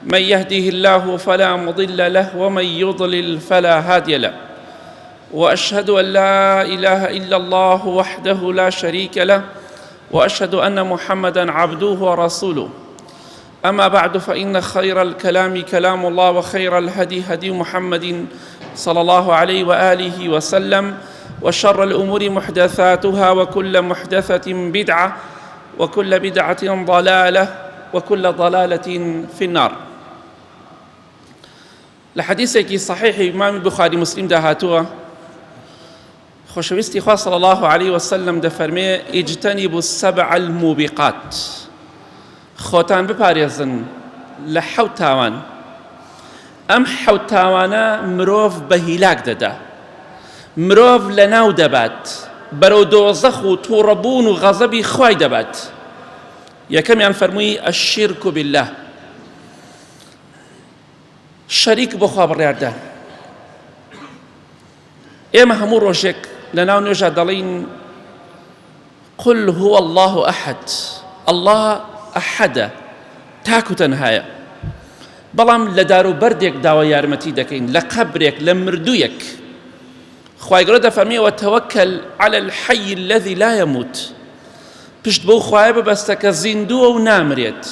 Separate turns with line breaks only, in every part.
من يهده الله فلا مضل له ومن يضلل فلا هادي له واشهد ان لا اله الا الله وحده لا شريك له واشهد ان محمدا عبده ورسوله اما بعد فان خير الكلام كلام الله وخير الهدي هدي محمد صلى الله عليه واله وسلم وشر الامور محدثاتها وكل محدثه بدعه وكل بدعه ضلاله وكل ضلاله في النار لە حەدیسێکی صحیحی ئیمامی بوخاری مسلمدا هاتووە خۆشەویستی خوا صلی الله علیه وسلم دەفەرمێ اجتنبوا السبع الموبقات خۆتان بپارێزن لە حەوت تاوان ئەم حەوت تاوانە مرۆڤ بە هیلاک دەدا مرۆڤ لە ناو دەبات بەرەو دۆزەخ و تووڕەبوون و غەزەبی خوای دەبات یەکەمیان فەرمووی الشرک بالله شەریک بۆ خوا بڕیاردان ئێمە هەموو ڕۆژێک لە ناو نوێژا دەڵین قل هو الله أحد الله أحدە تاک و تەنهایە بەڵام لە دار و بەردێک داوا یارمەتی دەکەین لە قەبرێک لە مردوویەک خوای گەورە دەفەرمێ وتوکل علی الحی الذی لا يموت پشت بەو خوایە ببەستە کە زیندووە و نامرێت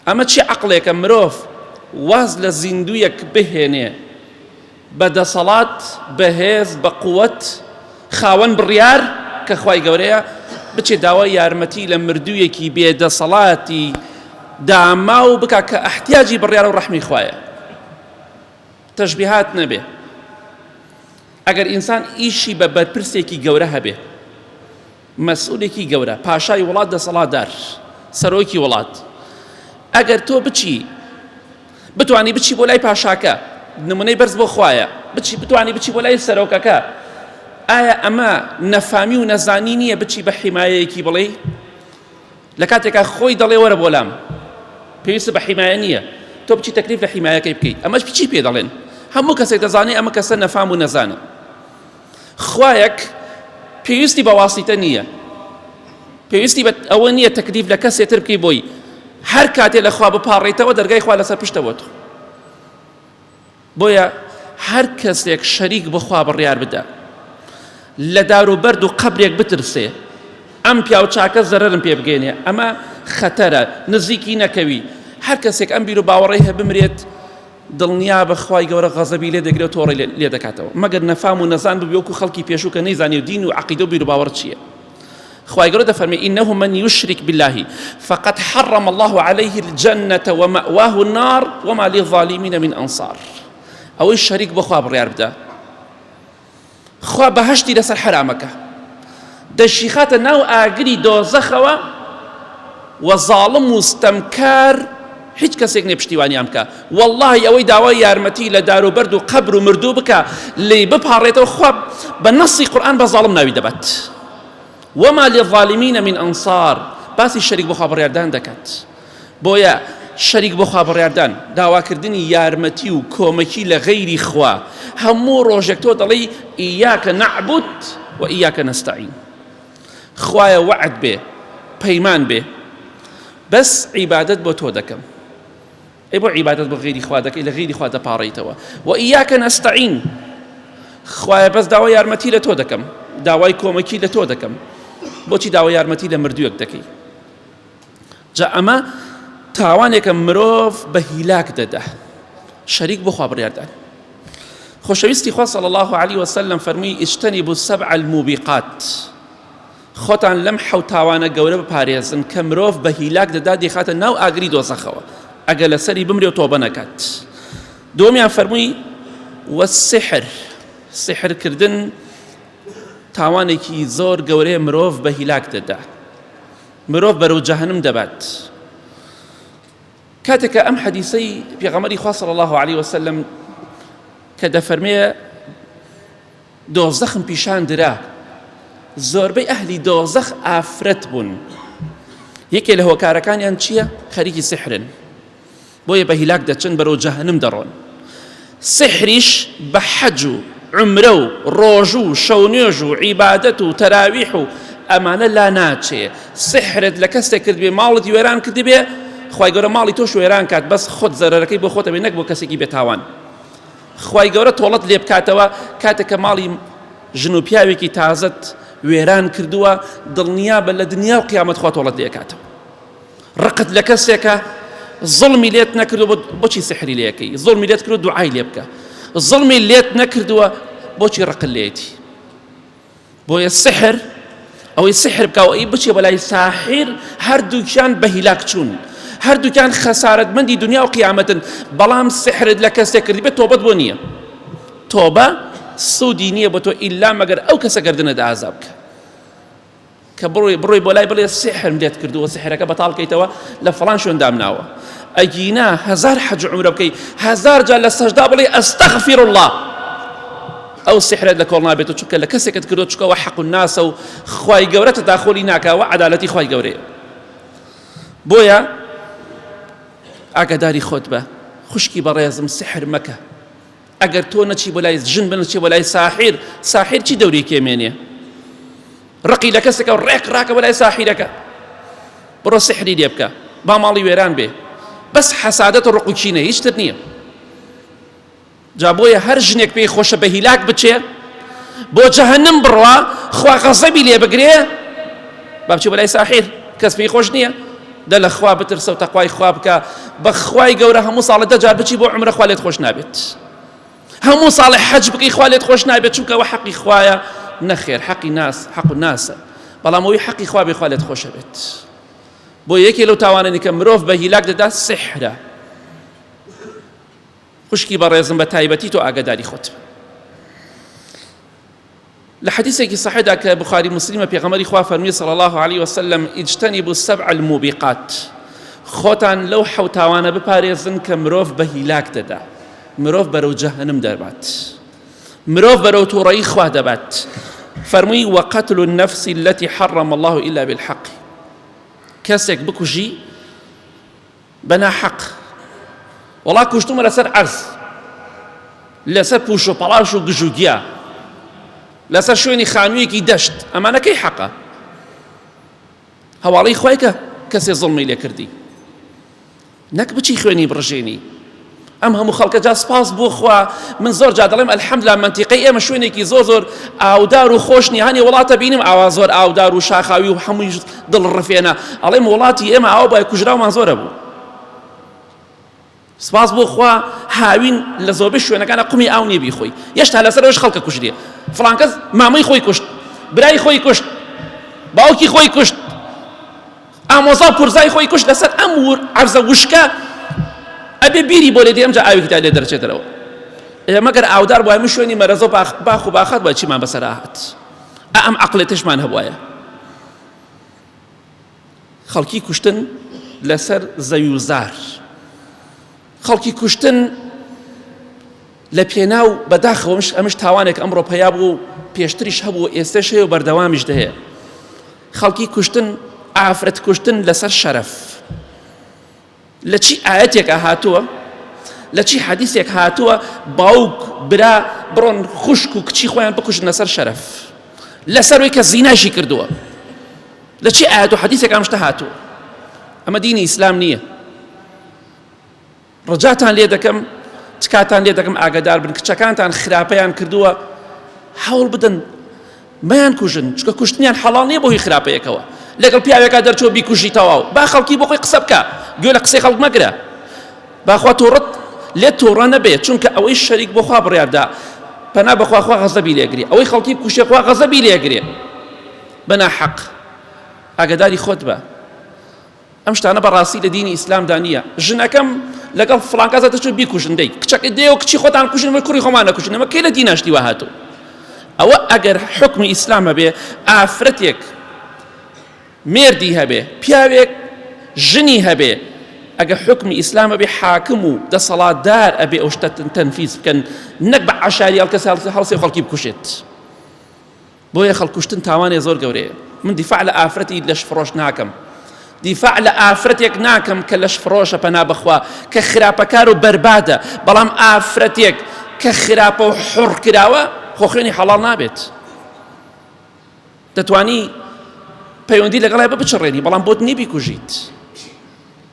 ئەمە چی عەقڵێکە مرۆڤ واز لە زیندوویەک بهێنێ بە دەسەڵات، بەهێز، بە قوت، خاوەن بڕیار کە خوای گەورەیە، بچێ داوای یارمەتی لە مردوویەکی بێ دەسەڵاتی داماو بکا کە ئەحتیاجی بڕیار و ڕەحمی خوایە. تەشبیهات نەبێ. ئەگەر ئینسان ئیشی بە بەرپرسێکی گەورە هەبێ، مەسئولێکی گەورە، پاشای وڵات دەسەڵاتدار، سەرۆکی وڵات، ئەگەر تۆ بچی بتوانی بچی بۆ لای پاشاکە، نمونەی بەرز بۆ خوایە، بچی بتوانی بچی بۆ لای سەرۆکەکە، ئایا ئەمە نەفامی و نەزانی نییە بچی بە حیمایەیەکی بڵێی؟ لە کاتێکا خۆی دەڵێ وەرە بۆ لام پێویست بە حیمایە نییە تۆ بچی تەکلیف لە حیمایەکەی بکەیت ئەمەش چی پێ دەڵێن هەموو کەسێک دەزانێ ئەمە کەسە نەفام و نەزانە خوایەک پێویستی بە واسیتە نییە پێویستی بە ئەوە نییە تەکلیف لە کەسێ تر بکەی بۆی هەر کاتێ لە خوا بپاڕێیتەوە دەرگای خوا لەسەر پشتە بۆ تۆ بۆیە هەر کەسێک شەریک بۆ خوا بڕیار بدا لە دار و بەرد و قەبرێک بترسێ ئەم پیاو چاکە زەرەرم پێ بگەینێ ئەمە خەتەرە نزیکی نەکەوی هەر کەسێک ئەم بیر و باوەڕەی هە بمرێت دڵنیابە خوای گەورە غەزەبی لێ دەگرێت و تۆڕەی لێ دەکاتەوە مەگەر نەفام و نەزان ببی وەکو خەڵکی پێشوو کە نەیزانی و دین و عەقیدە و بیروباوەڕ چییە خوای گەورە دەفەرمێ إنه من يشرك بالله فقد حرم الله عليه الجنة ومأواه النار وما للظالمين من أنصار ئەوەی شەریک بۆ خوا بڕیار بدە خوا بەهەشتی لەسەر حەرامەکە دەشیخاتە ناو ئاگری دۆزەخەوە و زاڵم و ستەمکار هیچ کەسێک نیە پشتیوانیان بکە واللهی ئەوەی داوای یارمەتی لە دار و بەرد و قەبر و مردوو بکە لێی بپاڕێتەوە خوا بە نەسی قورئان بە زاڵم ناوی دەبات وما للظالمین من انصار باسی شەریک بۆ خوا بڕیاردان دەکات بۆیە شەریک بۆ خوا بڕیاردان، داواکردنی یارمەتی و کۆمەکی لە غەیری خوا، هەموو ڕۆژێک تۆ دەڵێی ایاک نعبد و ایاک نستعین، خوایە وەعد بێ، پەیمان بێ، بەس عیبادەت بۆ تۆ دەکەم. ئەی بۆ عیبادەت بۆ غەیری خوا دەکەی، لە غەیری خوا دەپاڕێیتەوە. و ایاک نستعین، خوایە بەس داوای یارمەتی لە تۆ دەکەم، داوای کۆمەکی لە تۆ دەکەم. بۆچی داوای یارمەتی لە مردوویەک دەکەی؟ جا ئەمە تاوانێکە مرۆڤ بە هیلاک دەدا شەریک بۆ خوا بڕیاردان خۆشەویستی خوا صلی الله علیه وسلم فەرمووی اجتنبوا السبع الموبقات خۆتان لەم حەوت تاوانە گەورە بپارێزن کە مرۆڤ بە هیلاک دەدا دەیخاتە ناو ئاگری دۆزەخەوە ئەگەر لەسەری بمرێ و تۆبە نەکات دووەمیان فەرمووی والسحر سحرکردن تاوانێکی زۆر گەورەیە مرۆڤ بە هیلاک دەدا مرۆڤ بەرەو جەهەنم دەبات. کاتێک کە ئەم حەدیسەی پێغەمبەری خوا صلی الله علیه وسلم کە دەفەرمێ دۆزەخم پیشان درا زۆربەی ئەهلی دۆزەخ ئافرەت بوون یەکێ لە هۆکارەکانیان چییە خەریکی سحرن بۆیە بە هیلاک دەچن بەرەو جەهەنم دەڕۆن سحریش بە حەج و عومرە و ڕۆژوو و شەونوێژ و عیبادەت و تەراویح و ئەمانە لا ناچێ سحرت لە کەسێک کردبێ ماڵت وێران کردبێ. خوای گەورە ماڵی تۆش وێران کات بەس خۆت زەرەرەکەی بۆ خۆتە بێ نەک بۆ کەسێکی بێتاوان. خوای گەورە تۆڵەت لێ بکاتەوە کاتێک کە ماڵی ژن و پیاوێکی تازەت وێران کردووە دڵنیابە لە دنیا و قیامەت خوا تۆڵەت لێ کاتەوە. ڕقت لە کەسێکە زوڵمی لێت نەکردووە بۆچی سحری لێکەی زوڵمی لێت کرد دوعای لێ بکە زوڵمی لێت نەکردووە بۆچی ڕقت لێتی بۆیە سحر ئەوەی سحر بکە ئەوەی بچێ بەلای ساحیر هەردووکیان بە هیلاک چوون هەردووکیان خەسارەتمەندی دنیا و قیامەتن بەڵام سحرت لە کەسێک کردی بێت تۆبەت بۆ نییە تۆبە سوودی نییە بۆ تۆ ئیلا مەگەر ئەو کەسە گردنت ئازا بکە کە بڕۆی بڕۆی بۆ لای بڵێ سحرم لێت کردووە سحرەکە بەتاڵ کەیتەوە لە فڵان شوێن دامناوە ئەگینا هەزار حەج عومرە بکەی هەزار جار لە سەجدا بڵێ ئەستەغفیر الله ئەو سحرەت لە کۆڵ نابێت و چونکە لە کەسێکت کردو چکەوە حەق و ناسە و خوای گەورە تەداخۆلی ناکاوە عەدالەتی خوای گەورەیە بۆیە ئاگاداری خۆت بە خوشکی بەڕێزم سحر مەکە ئەگەر تۆ نەچی بۆ لای ژن بنەچێ بۆ لای ساحیر ساحیر چی دەوری کێمێنێ ڕقی لە کەسێکە و ڕێک ڕاکە بۆ لای ساحیرەکە بڕۆ سحری لێ بکە با ماڵی وێران بێ بەس حەسادەت و ڕق و کینە هیچ تر نییە جا بۆیە هەر ژنێک پێی خۆشە بە هیلاک بچێ بۆ جەهەنم بڕوا خوا غەزەبی لێ بگرێ با بچێ بۆ لای ساحیر کەس پێی خۆش نییە دە لە خوا بترسە و تەقوای خوا بکە بە خوای گەورە هەموو ساڵە دە جار بچی بۆ عومرە خوا لێت خۆش نابێت هەموو ساڵێ حەج بکەی خوا لێت خۆش نابێت چونکە ئەوە حەقی خوایە نەخێر حەقی ناس حەق و ناسە بەڵام ئەوی حەقی خوا بێ خوا لێت خۆشە بێت بۆ یەکێ لەو تاوانەی کە مرۆڤ بە هیلاک دەدا سحرە خوشکی بەڕێزم بە تایبەتی تۆ ئاگاداری خۆت لە حەدیثێکی صحیحدا کە بخاری مسلمە پێغەمبەری خوا فەرمی صلی الله علیه وسلم اجتنبوا السبع الموبقات خۆتان لەو حەوتاوانە بپارێزن کە مرۆڤ بە هیلاک دەدا مرۆڤ بەرەو جەهەنم دەبات مرۆڤ بەرەو تووڕەیی خوا دەبات فەرمووی وقتل النفس التي حرم الله إلا بالحق کەسێک بکوژی بە ناحەق وەڵا کوشتومە لەسەر عەرز لەسەر پوش و پەڵاش و گژ و گیا لەسەر شوێنی خانوویەکی دەشت ئەمانە کەی حەقە هەواڵی خۆی کە کەسێ زڵمی لێ کردی نەک بچی خوێنی بڕژێنی ئەم هەموو خەڵکە جا سپاس بۆ خوا من زۆر جا دەڵێم الحمدلله مەنتیقەی ئێمە شوێنێکی زۆر زۆر ئاودار و خۆش نییە هەنێ وڵاتە بینیم ئاوا زۆر ئاودار و شاخاوی و هەمووی دڵ ڕفێنە ئەڵێم وڵاتی ئێمە ئاوا بای کوژراومان زۆرە بوو سپاس بۆ خوا هاوین لە زۆربەی شوێنەکانە قومی ئاو نییە بیخۆی یەشتا لەسەر ئەوش خەڵکە کوژرێ فڵان کەس مامەی خۆی کوشت برای خۆی کوشت باوکی خۆی کوشت ئامۆزا و پورزای خۆی کوشت لەسەر ئەم عەرزە وشکە ئەبێ بیری بۆ لێ دێ ئەمجا ئاوێکی تا لێ دەرچێتەوە ئێمە گەر ئاودار بووایە من شوێنی مەرەزە و باخ و باخات بووایە چیمان بەسەر هات ئەم عەقڵێتەشمان هەبوایە خەڵکی کوشتن لەسەر زەوی و زار خەڵکی کوشتن لە پێناو بەداخەوە ئەمش ئەمش تاوانێک ئەمڕۆ پەیا بوو و پێشتریش هەبوو ئێستەش هەیە و بەردەوامیش دەهەیە خەڵکی کوشتن ئافرەت کوشتن لەسەر شەرەف لە چی ئاەتێک هاتووە لە چی حەدیسێک هاتووە باوک برا بڕۆن خوشک و کچی خۆیان بکوژن لەسەر شەرەف لەسەر وی کە زیناشی کردووە لە چی ئاەت و حەدیسێک ئەم شتە هاتووە ئەمە دینی ئیسلام نییە ڕجاتان لێ دەکەم تکاتان لێ دەکەم ئاگادار بن کچەکانتان خراپەیان کردووە هەوڵ بدەن مەیان کوژن چکە کوشتنیان حەڵاڵ نییە بۆ هی خراپەیەکەوە لەگەڵ پیاوێکا دەرچوە بیکوژی تەواو با خەڵکی بۆ خۆی قسە بکە گوێ لە قسەی خەڵک مەگرە باخوا تووڕت لێت تووڕە نەبێت چونکە ئەوەی شەریک بۆ خوا بڕیاردا پەنا بەخوا خوا غەزەبی لێگری ئەوەی خەڵکی بکوشێ خوا غەزەبی لێگرێ بەنا حەق ئاگاداری خۆت بە ئەم شتانە بەڕاستی لە دینی ئیسلامدا نییە ژنەکەم لەگەڵ فڵان کەسا دەچوو بیکوژن دەی کچەکە دێ و کچی خۆتان کوژن وەی کوڕی خۆمان نەکوژن ئەمە کەی لە دینا شتی وا هاتوو ئەوە ئەگەر حکمی ئیسلام هەبێ ئافرەتێک مێردی هەبێ پیاوێک ژنی هەبێ ئەگەر حکمی ئیسلام هەبێ حاکم و دەسەڵاتدار ئەبێ ئەو شتە تەنفیز بکەن نەک بە عەشاری هەڵکەس هەڵسێ خەڵکی بکوژێت بۆیە خەڵکوشتن تاوانێ زۆر گەورەیە من دیفاع لە ئافرەتی لەشفرۆش ناکەم دیفاع لە ئافرەتێک ناکەم کە لەشفرۆشە پەنا بەخوا کە خراپەکار و بەربادە بەڵام ئافرەتێک کە خراپە و حڕ کراوە خۆ خوێنی حەڵاڵ نابێت دەتوانی پەیوەندی لەگەڵای بپچڕێنی بەڵام بۆت نییە بیکوژیت.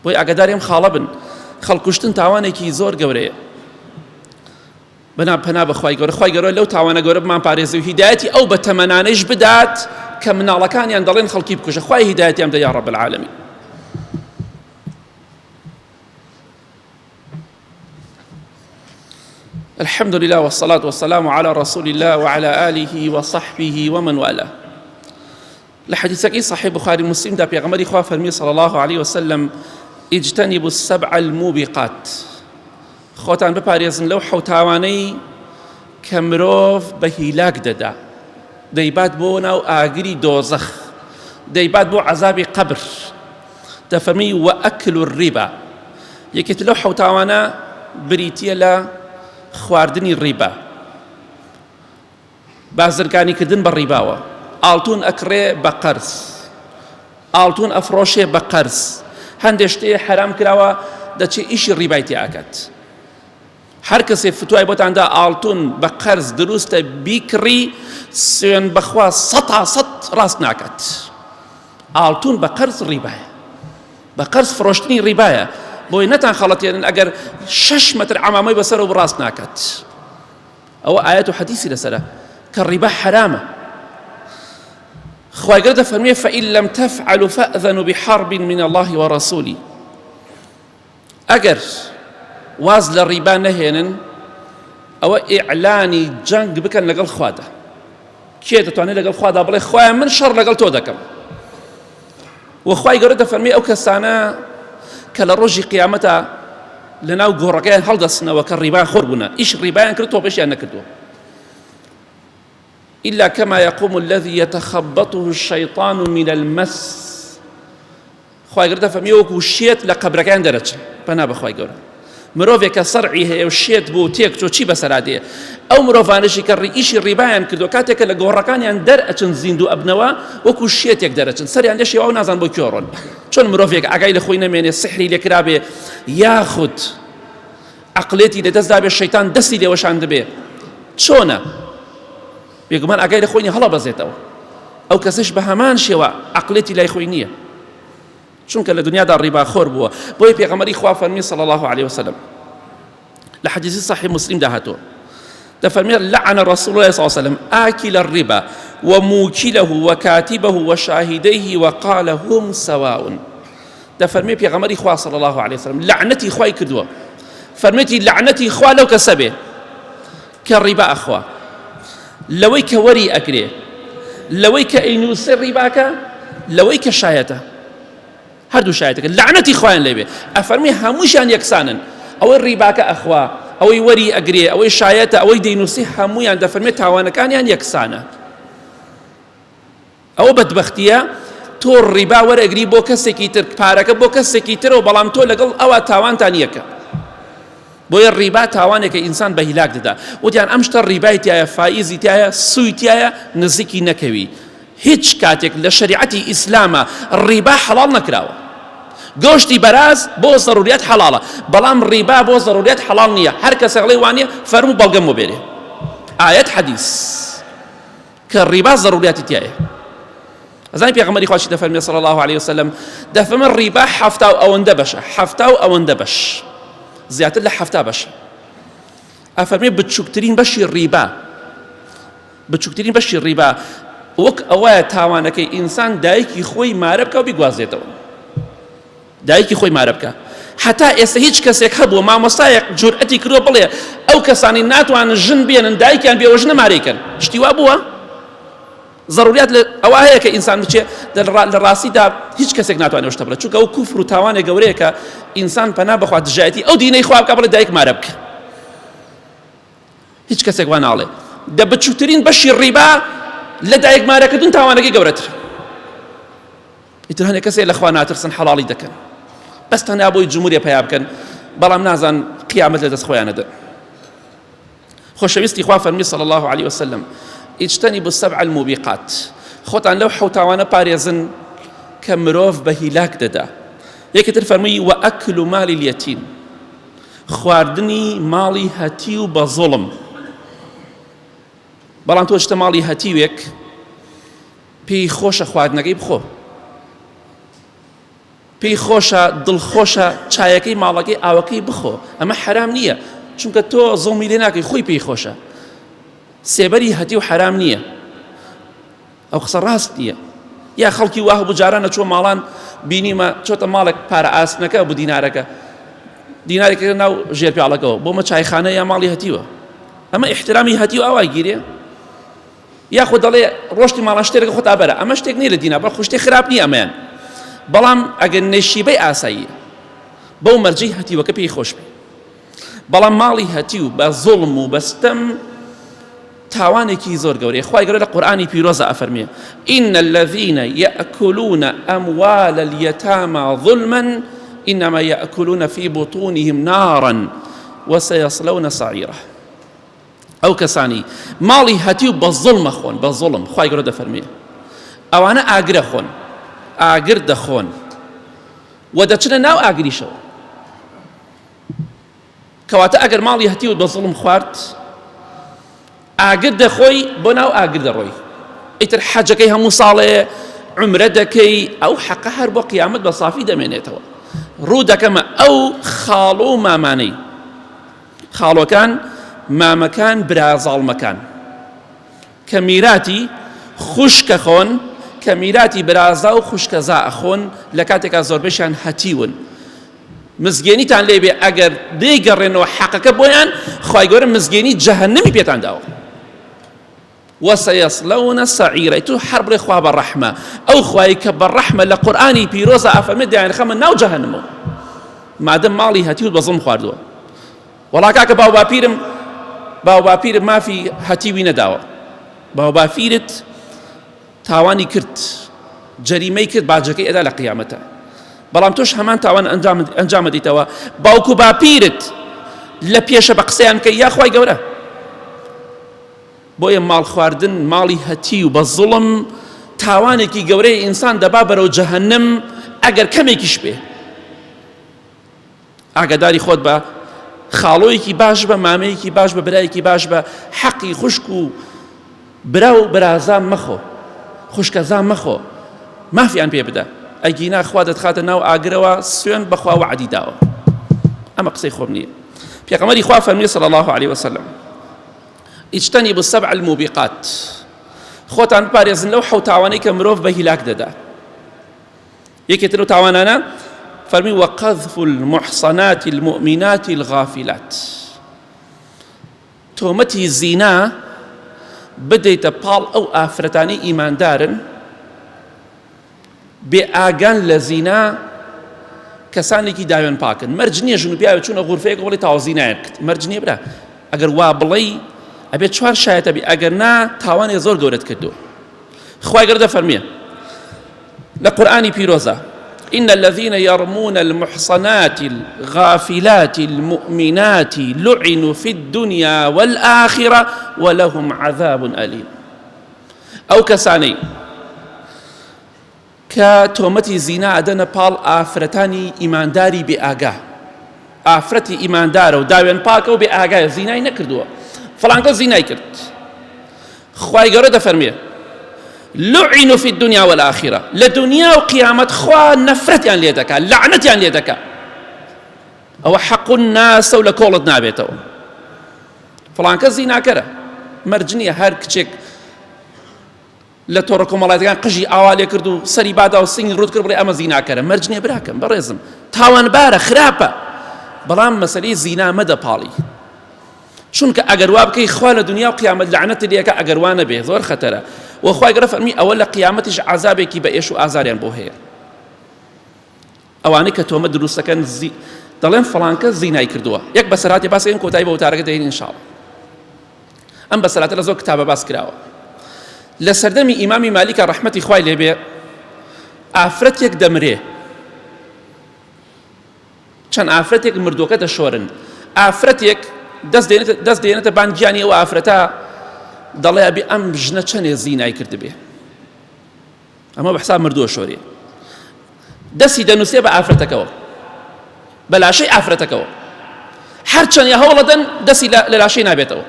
بۆی ئاگاداری ئەم خاڵە بن خەڵکوشتن تاوانێکی زۆر گەورەیە بەنا پەنا بە خوای گەورە خوای گەورە لەو تاوانە گەورە بمان پارێزی و هیدایەتی ئەو بە تەمەنانەیش بدات کە مناڵەکانیان دەڵێن خەڵکی بکوژە خوای هیدایەتیان بدە یا رب العالمین الحمد لله والصلاة والسلام على رسول الله وعلى آله وصحبه ومن والاه لە حەدیسەکەی صحیح بخاری مسلم دا پێغەمبەری خوا فەرمی صلی الله علیه وسلم اجتنبوا السبع الموبقات خۆتان بپارێزن لەو حەوتاوانەی کە مرۆڤ بە هیلاک دەدا دەیبات بۆ ناو ئاگری دۆزەخ دەیبات بۆ عەزابی قەبر دەفەرمی وەئەکل الربا یەکێت لەو حەوتاوانە بریتیە لە خواردنی ڕیبا بازرگانی کردن بە ڕیباوە ئاڵتون ئەکڕێ بە قەرز ئاڵتون ئەفڕۆشێ بە قەرز هەندێ شتێ حەرام کراوە دەچێ ئیشی ڕیبای تێ ئەکات هەر کەسێ فتوای بۆتان دا ئاڵتون بە قەرز دروستە بیکڕی سوێن بەخوا سەتا سەت ڕاست ناکات ئاڵتون بە قەرز ڕیبایە بە قەرز فڕۆشتنی ڕیبایە بۆی نەتان خەڵەتێنن ئەگەر شەش مەتر عەمامەی بەسەرەوە ڕاست ناکات ئەوە ئایەت و حەدیسی لەسەرە کە ڕیبا حەرامە خوای گەورە دەفەرموێ فإن لم تفعلوا فأذنوا بحرب من الله ورسوله ئەگەر واز لە ڕیبا نەهێنن ئەوە ئیعلانی جەنگ بکەن لەگەڵ خوادا کێ دەتوانێت لەگەڵ خوادا بڵێ خوایە من شەڕ لەگەڵ تۆ دەکەم وە خوای گەورە دەفەرمێ ئەو کەسانە کە لە ڕۆژی قیامەتا لەناو گۆڕەکەیان هەڵدەستنەوە کە ڕیبا خۆر بوونە ئیش ڕیبایان کرد تۆبەشیان نەکردووە إلا كما يقوم الذي يتخبطه الشيطان من المس خوای گەورە دەفەرموێ وەکو شێت لە قەبرەکەیان دەرەچن پەنا بە خوای گەورە مرۆڤێک کە سەرعی هەیە و شێت بوو تێک چۆ چی بەسەرا دێ ئەو مرۆڤانەشی کە ڕیئیشی ڕیبایان کردو کاتێک کە لە گۆڕەکانیان دەرئەچن زیندوو ئەبنەوە وەکو شێتێک دەرەچن سەریان لێ شێوا و نازان بۆ کوێ ڕۆن چۆن مرۆڤێک ئاگای لە خۆی نەمێنێ سحری لێکرابێ یاخود عەقڵێتی لەدەست دابێ شەیتان دەستی لێوەشاندبێ چۆنە بێگومان ئاگای لە خۆی نیە هەڵەبەزێتەوە ئەو کەسەش بە هەمان شێوە عەقڵێتی لای خۆی نییە چونکە لە دنیادا ڕیباخۆر بووە بۆیە پێغەمبەری خوا فەرمی صلی الله علیه وسلم لە حەدیثی صحیح مسلم دا هاتووە دەفەرمێ لعن رسول الله صلی الله علیه وسلم آکل الربا وموکله وكاتبه وشاهديه وقال هم سواء دەفەرمێ پێغەمبەری خوا صلی الله علیه وسلم لعنەتی خوای کردووە فەرمێتی لعنەتی خوا لەو کەسە بێ کە ڕیبا ئەخوا لەوەی کە وەری ئەگرێ لەوەی کە ئەینووسێ ڕیباکە لەوەی کە شایەتە هەردوو شایەتەکە لەعنەتی خوایان لێبێ ئەفەرمی هەمووشیان یەکسانن ئەوەی ڕیباکە ئەخوا ئەوەی وەری ئەگرێ ئەوەی شایەتە ئەوەی دەینووسی هەمویان دەفەرمێ تاوانەکانیان یەکسانە ئەوە بەدبەختیە تۆ ڕیبا وەرەگری بۆ کەسێکی تر پارەکە بۆ کەسێکی ترەوە بەڵام تۆ لەگەڵ ئەوە تاوانتان یەکە بۆیە ڕیبا تاوانێکە ئینسان بە هیلاک دەدا وتیان ئەم شتە ڕیبای تایە فایزی تایە سوی تایە نزیکی نەکەوی هیچ کاتێک لە شریعەتی ئیسلامە ڕیبا حەڵاڵ نەکراوە گۆشتی بەراز بۆ زەروریات حەڵاڵە بەڵام ڕیبا بۆ زەروریات حەڵاڵ نییە هەر کەسێک ڵێ وانە فەرموو بەڵگەم بۆ بێنێ ئایەت حەدیث کە ڕیبا زەروریاتی تایە ئەزانی پێغەمبەری خوا چی دەفەرمێ صلی الله علیه وسلم دەفەرمێ ڕیبا حەفتا و ئەوەندە بەشە حەفتا و ئەوەندە بەش زیاتر لە حەفتا بەشە ئەفەرمێ بچووکترین بەشی ڕیبا بچووکترین بەشی ڕیبا وەک ئەوە تاوانەکەی ئینسان دایکی خۆی مارە بکە و بیگوازێتەوە دایکی خۆی مارە بکە هەتا ئێستا هیچ کەسێک هەبووە مامۆستایەک جورئەتی کردووە بڵێ ئەو کەسانی ناتوانن ژن بێنن دایکیان بێوەژنە مارەی کەن شتی وا بووە ضروریات لە ئەوە هەیە کە ئینسان بچێ لە ڕاستیدا هیچ کەسێک ناتوانێت شتە بڵێ چونکە ئەو کوفر و تاوانێک گەورەیە کە ئینسان پەنا بەخوا دژایەتی ئەو دینەی خوا بکە بڵێ دایک مارە بکە هیچ کەسێک وا ناڵێ دە بچووترین بەشی ڕیبا لە دایک مارەکردن تاوانەکەی گەورەتر ئیتر هەندێک کەسێ لە خوا ناترسن حەڵاڵی دەکەن بەس تەنیا بۆی جمهوریە پەیا بکەن بەڵام نازان قیامەت لە دەست خۆیان نەدەن خۆشەویستی خوا فەرمی صلی الله علیه وسلم اجتنبوا السبع الموبقات خۆتان لەو حەوتاوانە پارێزن کە مرۆڤ بە هیلاک دەدا یەکی تر فەرمووی وأكل مال اليتيم خواردنی ماڵی هەتیو بە زوڵم بەڵام تۆ شتە ماڵی هەتیوێک پێی خۆشە خواردنەکەی بخۆ. پێی خۆشە دڵخۆشە چایەکەی ماڵەکەی ئاوەکەی بخۆ ئەمە حەرام نییە چونکە تۆ زوڵمی لێ ناکەی خۆی پێی خۆشە سێبەری هەتیو حەرام نییە ئەو قسە ڕاست نییە یا خەڵکی واه بوو جاران نەچووە ماڵان بینیمە چۆتە ماڵێک پارە ئاسنەکە بوو دینارەکە دینارێک ناو ژێر پیاڵەکەەوە بۆمە چایخانە یا ماڵی هەتیوە ئەمە احترامی هەتیو ئاوا گیرێ یاخود دەڵێ ڕۆشتی ماڵان شتێک خۆتا بەرە ئەمە شتێک نییە لە دینا بەڵکو شتێک خراپ نییە ئەمەیان بەڵام ئەگەر نەشیبەی ئاساییە بەو مەرجەی هەتیوەکە پێی خۆش بێ بەڵام ماڵی هەتیو بە زوڵم و بەستەم تاوانێکی زۆر گەورەیە خوای گەورە لە قورئانی پیرۆزە ئەفەرمێ إن الذين يأكلون أموال اليتامى ظلما إنما يأكلون في بطونهم نارا وسيصلون سعيرا ئەو کەسانی ماڵی هەتیو بە زوڵمە خۆن بە زوڵم خوای گەورە دەفەرمێ ئەوانە ئاگرە خۆن ئاگر دەخۆن و دەچنە ناو ئاگریشەوە کەواتە ئەگەر ماڵی هەتیوت بە زوڵم خوارد ئاگر دەخۆی بۆ ناو ئاگر دەڕۆی ئیتر حەجەکەی هەموو ساڵێ عمرە دەکەی ئەو حەقە هەر بۆ قیامەت بە سافی دەمێنێتەوە ڕوو دەکەمە ئەو خاڵۆ و مامانەی خاڵۆکان مامەکان برا زاڵمەکان کە میراتی خوشکە خۆن کە میراتی برازا و خوشکەزا ئەخۆن لە کاتێکا زۆربەشیان هەتیون مزگێنیتان لێ بێ ئەگەر دەیگەڕێنەوە حەقەکە بۆیان خوای گەورە مزگێنی جەهەنەمی پێتان داوە وسيصلون سعيرا تو هەر بڵێ خوا بە ڕەحمە ئەو خوای کە بە ڕەحمە لە قورئانی پیرۆزە ئەفەرمێ دەیانخەمە ناو جەهەنمەوە مادەم ماڵی هەتیوت بە زڵم خواردووە وەڵا کاکە باو باپیرم باو باپیرم مافی هەتیوی نەداوە باو باپیرت تاوانی کرد جەریمەی کرد باجەکەی ئەدا لە قیامەتە بەڵام تۆش هەمان تاوان ئەنجامەدەیتەوە باوک و باپیرت لە پێشە بە قسەیان بکەی یاخوای گەورە بۆیە ماڵ خواردن ماڵی هەتیو بە زوڵم تاوانێکی گەورەی ئینسان دەبا بەرەو جەهەنم ئەگەر کەمێکیش بێ ئاگاداری خۆت بە خاڵۆیەکی باش بە مامەیەکی باش بە برایەکی باش بە حەقی خوشک و برا و برازا مەخۆ خوشکەزا مەخۆ مافیان پێ بدە ئەگینا خوا دەتخاتە ناو ئاگرەوە سوێن بەخوا وەعدی داوە ئەمە قسەی خۆم نییە پێغەمبەری خوا فەرمی صلی الله علیه وسلم اجتنبوا السبع الموبقات خۆتان بپارێزن لەو حەوتاوانەی کە مرۆڤ بە هیلاک دەدا یەکێ تر لەو تاوانانە فەرمی وقذف المحصنات المؤمنات الغافلات تۆمەتی زینا بدەیتە پاڵ ئەو ئافرەتانی ئیماندارن بێ ئاگان لە زینا کەسانێکی داوێن پاکن مەرج نییە ژن و پیاوێ چوونە غورفەیەک بڵێ تاوە زینایان کرد مەرج نییە برا ئەگەر وا بڵێی ئەبێت چوار شایەتە بی ئەگەر نا تاوانێ زۆر گەورەت کردو خوای گەورە دەفەرمێ لە قورئانی پیرۆزە إن الذين يرمون المحصنات الغافلات المؤمنات لعنوا في الدنيا والآخرة ولهم عذاب أليم ئەو کەسانەی کە تۆمەتی زینا ئەدەنە پاڵ ئافرەتانی ئیمانداری بێ ئاگا ئافرەتی ئیماندارە و داوێن پاکە و بێ ئاگایە زینای نەکردووە فڵانکە زینای کرد خوای گەورە دەفەرمێ لعنوا في الدنيا والآخرة لە دنیا و قیامەت خوا نەفرەتیان لێ دەکا لەعنەتیان لێ دەکا ئەوە حەق الناسە و لە کۆڵت نابێتەوە فڵانکە زیناکەرە مەرج نییە هەر کچێک لە تۆڕە کۆمەڵایەتەکان قژی ئاوا لێ کرد و سەری بادا و سنگی ڕوت کرد بڵێ ئەمە زیناکەرە مەرج نییە براکەم بەڕێزم تاوانبارە خراپە بەڵام مەسەلەی زینا مەدە پاڵی چونکە ئەگەر وا بکەی خوا لە دنیا و قیامەت لەعنەت لێکە ئەگەر وا نەبێ زۆر خەتەرە و خوای گەورە فەرمی ئەوە لە قیامەتیش عەزابێکی بە ئێش و ئازاریان بۆ هەیە ئەوانەی کە تۆمەت دروستەکەن زی دەڵێن فڵانکە زینای کردووە یەک بەسەرهاتی باسەکەین کۆتایی بە وتارەکە دەین ئینشاڵڵا ئەم بەسەرهاتە لە زۆر کتابە باس کراوە لە سەردەمی ئیمامی مالیکە ڕەحمەتی خوای لێبێ ئافرەتێک دەمرێ چەند ئافرەتێک مردووەکە دەشۆرن ئافرەتێک دەست دێنێتە بان گیانی ئەو ئافرەتە دەڵێ ئەبێ ئەم ژنە چەنێ زینای کردبێ ئەمە بە حساب مردووە شۆرێ دەستی دەنووسێ بە ئافرەتەکەوە بە لاشەی ئافرەتەکەوە هەرچەند یا هەوڵەدەن دەستی لە لاشەی نابێتەوە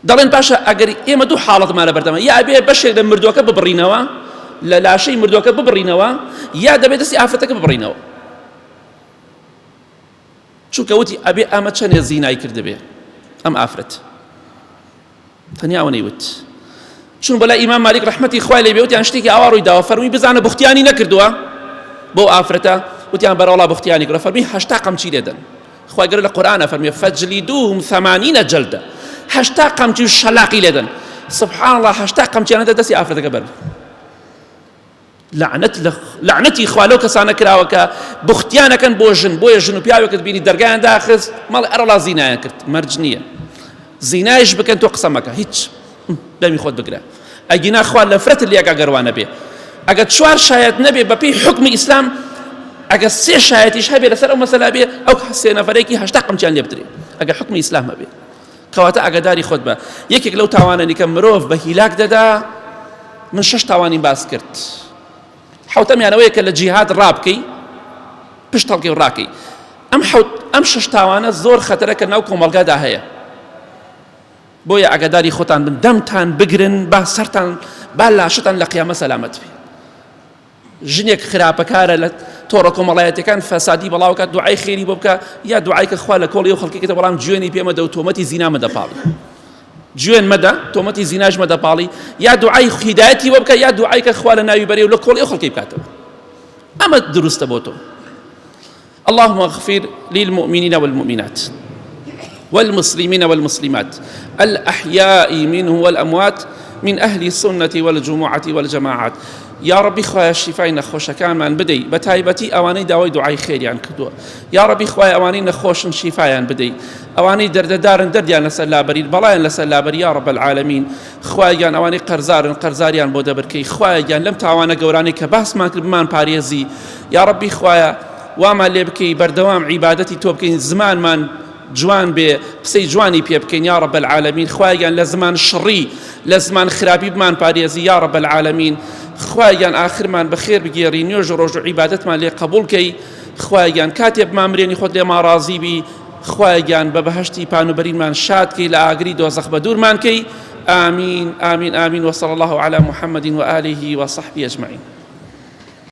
دەڵێن باشە ئەگەر ئێمە دوو حاڵەتمان لە بەردەمە یا ئەبێ بەشێک لە مردووەکە ببڕینەوە لە لاشەی مردوەکە ببڕینەوە یا دەبێت دەستی ئافرەتەکە ببڕینەوە چونکە وتی ئەبێ ئەمە چەندێ زینای کردبێ ئەم ئافرەت تەنیا ئەوە نەیوت چون بەلای ئیمام مالیک ڕەحمەتی خوای لێ بێ وتیان شتێکی ئاوا ڕووی داوە فەرمووی بزانە بوختیانی نەکردووە بۆ ئافرەتە وتیان بەرەوەڵا بوختیانی کردووە فەرمووی 80 قەمچی لێدەن خوای گەورە لە قورئانە فەرمووی فەجلیدوهم ثمانین جلدە 80 قەمچی و شەلاقی لێدەن سبحان الله 80 قەمچیانە دەستی ئافرەتەکە بەر لەعنەت لە لەعنەتی خوا لەو کەسانە کراوە کە بوختیان ئەکەن بۆ ژن بۆیە ژن و پیاوێکت بینی دەرگایان داخست مەڵێ ئەرەڵا زینایان کرد مەرج نییە زینایش بکەن تۆ قسە مەکە هیچ دەمی خۆت بگرە ئەگینا خوا لەفرەت لێکا گەروانە بێ ئەگەر چوار شایەت نەبێ بەپێی حکمی ئیسلام ئەگەر سێ شایەتیش هەبێ لەسەر ئەو مەسەلە بێ ئەو سێ نەفەرێکی 80 قەمچیان لێ بدرێ ئەگەر حکمی ئیسلام هەبێ کەواتە ئاگاداری خۆت بە یەکێک لەو تاوانەنی کە مرۆڤ بە هیلاک دەدا من شەش تاوانیم باس کرد حوتەمیان ئەوەیە کە لە جیهاد ڕابکەی پشت هەڵکەی و ڕاکەی ئەم حوت ئەم شەش تاوانە زۆر خەتەرە کە ناو کۆمەڵگادا هەیە بۆیە ئاگاداری خۆتان بن دەمتان بگرن با سەرتان با لاشتان لە قیامە سەلامەت بێ ژنێک خراپەکارە لە تۆڕە کۆمەڵایەتەکان فەسادی بەڵاوکات دوعای خێری بۆ بکە یا دوعای کە خوا لە کۆڵی و خەڵکی کردە بەڵام جوێنی پێ مەدە و تۆمەتی زینا مەدە پاڵی جوێن مەدە تۆمەتی زیناش مەدە پاڵی یا دوعای هیدایەتی بۆ بکە یا دوعای کە خوا لە ناوی بەرێ و لە کۆڵی و خەڵکی بکاتەوە ئەمە دروستە بۆ تۆ اللهم اغفر للمؤمنين والمؤمنات والمسلمين والمسلمات الأحياء منه والأموات من أهل السنة والجمعة والجماعات یا ڕەبی خوایە شیفای نەخۆشەکانمان بدەی بە تایبەتی ئەوانەی داوای دوعای خێریان کردووە یا ڕەبی خوایە ئەوانەی نەخۆشن شیفایان بدەی ئەوانەی دەردەدارن دەردیان لەسەر لابەری بەڵایان لەسەر لابەری یا ڕەب العالمین خوایە گیان ئەوانەی قەرزارن قەرزاریان بۆ دەبرکەی خوایە گیان لەم تاوانە گەورانەی کە باسمان کرد بمان پارێزی یا ڕەبی خوایە وامان لێ بکەی بەردەوام عیبادەتی تۆ بکەین زمانمان جوان بێ قسەی جوانی پێ بکەین یا رب العالمین خوایە گیان لە زمان شڕی لە زمان خراپی بمان پارێزی یا رب العالمین خوایە گیان ئاخرمان بەخێر بگێڕی نوێژ و ڕۆژ و عیبادەتمان لێ قبوڵ کەی خوایە گیان کاتێ بمامرێنی خۆت لێمان ڕازی بی خوایە گیان بە بەهەشتی پانوبەرینمان شاد کەی لە ئاگری دۆزەخ بەدوورمان کەی آمین آمین آمین وصلی الله علی محمد وآله وصحبه اجمعین.